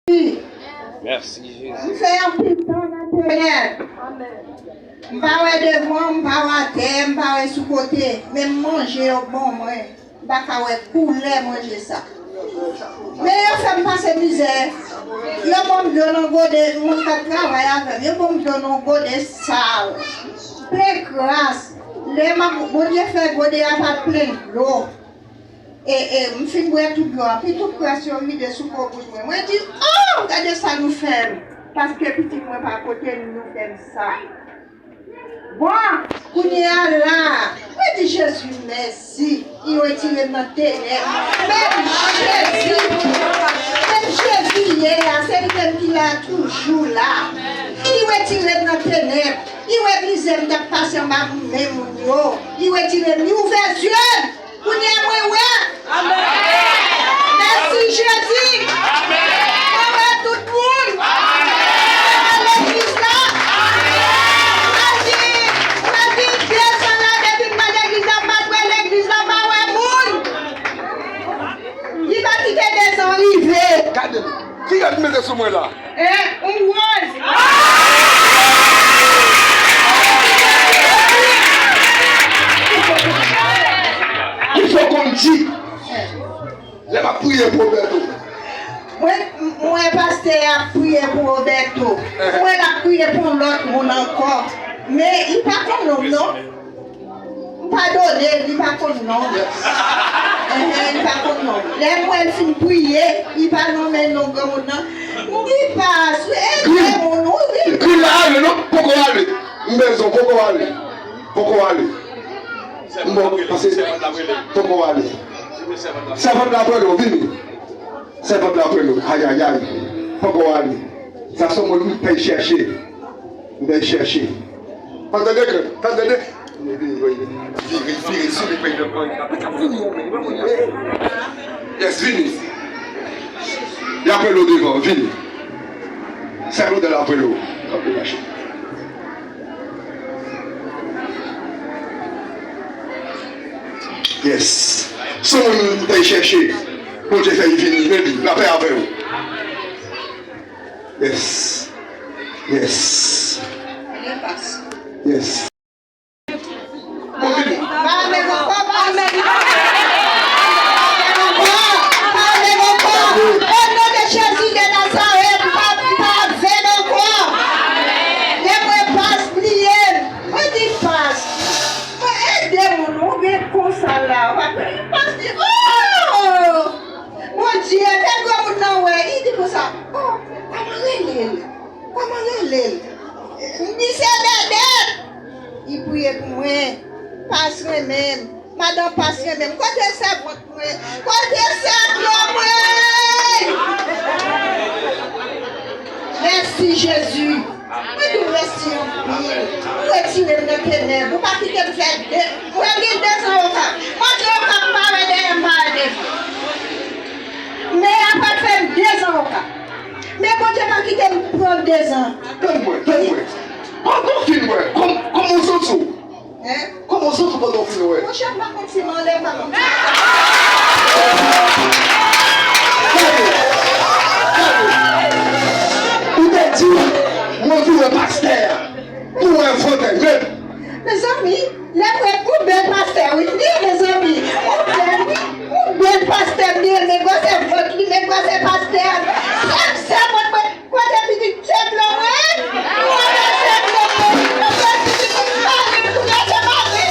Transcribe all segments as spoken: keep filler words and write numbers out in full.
Mèsi, Jezi. M fè anpil tan nan tenèb. M pa wè devan, m pa wè atè, m pa wè sou kote. Men m manje yo ban mwen. M pa ka wè koulè manje sa. Men yo fè m pase mizè. Yo ban m dlo nan gode, moun k ap travay avè m. Yo ban m dlo nan gode sal. Plen kras. Lè m ap, Bondye fè gode a pa t plen dlo. E, e, m fin bwè tout dlo a, pi tout kras yo vide sou po bouch mwen. Mwen di, "Oh, gade sa nou fè m." Paske pitit mwen pa kote m, nou fè m sa. Bon, kounye a la, mwen di, "Jezi, mèsi." Li retire m nan tenèb. Menm Jezi, menm Jezi ye a, se li menm ki la toujou la. Li retire m nan tenèb. Li wè mizè m t ap pase anba men moun yo. Li retire m, li ouvè zye m. Kounye a mwen wè. Amèn. Mèsi Jezi. Amèn. Mwen wè tout moun. Amèn. Mwen wè legliz la. Amèn. Mwen di, mwen di dezan la depi m nan legliz la, m pa t wè legliz la, m pa wè moun. Li pa kite dezan rive. Gade m. Ki rad m mete sou mwen la? Eh, ou woz. Kisa w konn di lè m ap priye pou Roberto? Mwen, mwen pastè a ap priye pou Roberto. Mwen l ap priye pou yon lòt moun ankò. Men li pa konn non m non. M padone l, li pa konn non m. Enhen, li pa konn non m. Lè m wè l fin priye, li pa nonmen non granmoun nan. M di, "Pas, ede moun, wi." Grin la ale non, poko ale. M bezwen, poko ale. Poko ale. M bon, pase, poko ale. Sèvant la prele w, vini. Sèvant la prele w. Ayayay. Poko ale. Sa se yon moun m t al chèche. M t al chèche. Pandan de kè, pandan de. Vire, vire, vire, sou li, peyi de pran. Yes, vini. Y ap rele w devan, vini. Sèvant la prele w. Yes. Se yon moun m t al chèche. Bondye fè l vini, men li, lapè avè w. Yes. Yes. Yes. Bon, vini. Pa avè m ankò, pa avè m ankò. Pa avè m ankò. O non de Jezi de Nazarèt, pa, pa avè m ankò. Lè mwen pas bliye m. Mwen di pas. Mwen ede moun, ou gen konsa la. Ou pa konn pas di, oh! Bondye, fè granmoun nan wè. Li di konsa, oh, kòman rele l? Kòman rele l? M di se Bèbèt. Li priye pou mwen. Pas renmen m. Madan pas renmen m. Kote sèvant mwen? Kote sèvant mwen? Mèsi Jezi. Mwen di w mèsi anpil. Ou retire m nan tenèb. Ou pa kite m fè de. Mwen gen dezan Okap. Mwen di Okap m pa wè dèyè m pa wè devan. Men a pa t fè m dezan Okap. Men Bondye pa kite m pran dezan. Tann mwen, tann mwen. Pandan w fin wè, kòm, kòman w santi w? Hein? Kòman w santi w pandan w fin wè? Monchè, m pa konn si m anlè, m pa konn si m... Gade, gade. Ou te di, mwen vin wè pastè a. Pou wè vòtè menm. Mezanmi, lè m wè yon bèl pastè, wi, m di, mezanmi, yon bèl, wi, yon bèl pastè, m di, men gwosè vant li, men gwosè pastè a. Sèl, sèl mwen, mwen, kote pitit, se blan mwen, kote se blan mwen, kote pitit, mwen, mwen, kote se mari.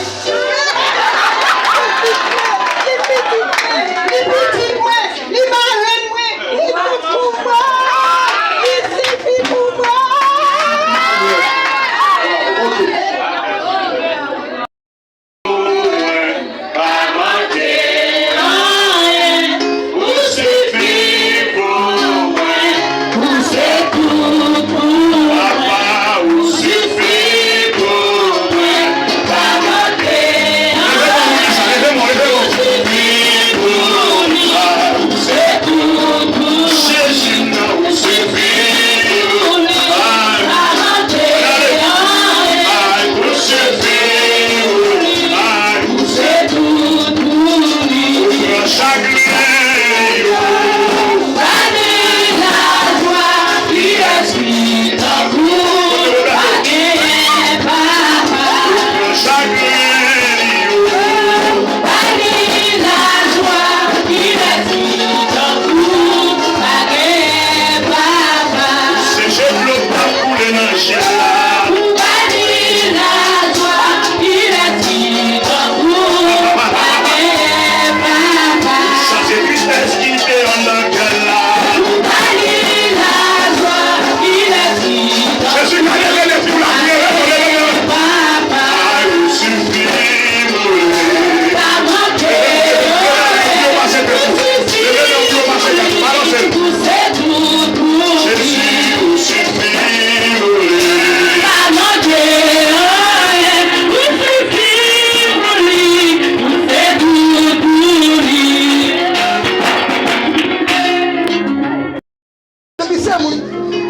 Se moun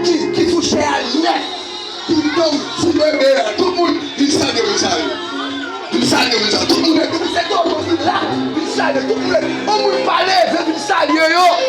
ki, ki sou chè a nèt, ki tann ti bebe a. Tout moun vin salye, vin salye. Vin salye, vin salye. Tout moun vin salye. Tout moun vin la, vin salye. Tout moun, yon moun pa leve, vin salye yo.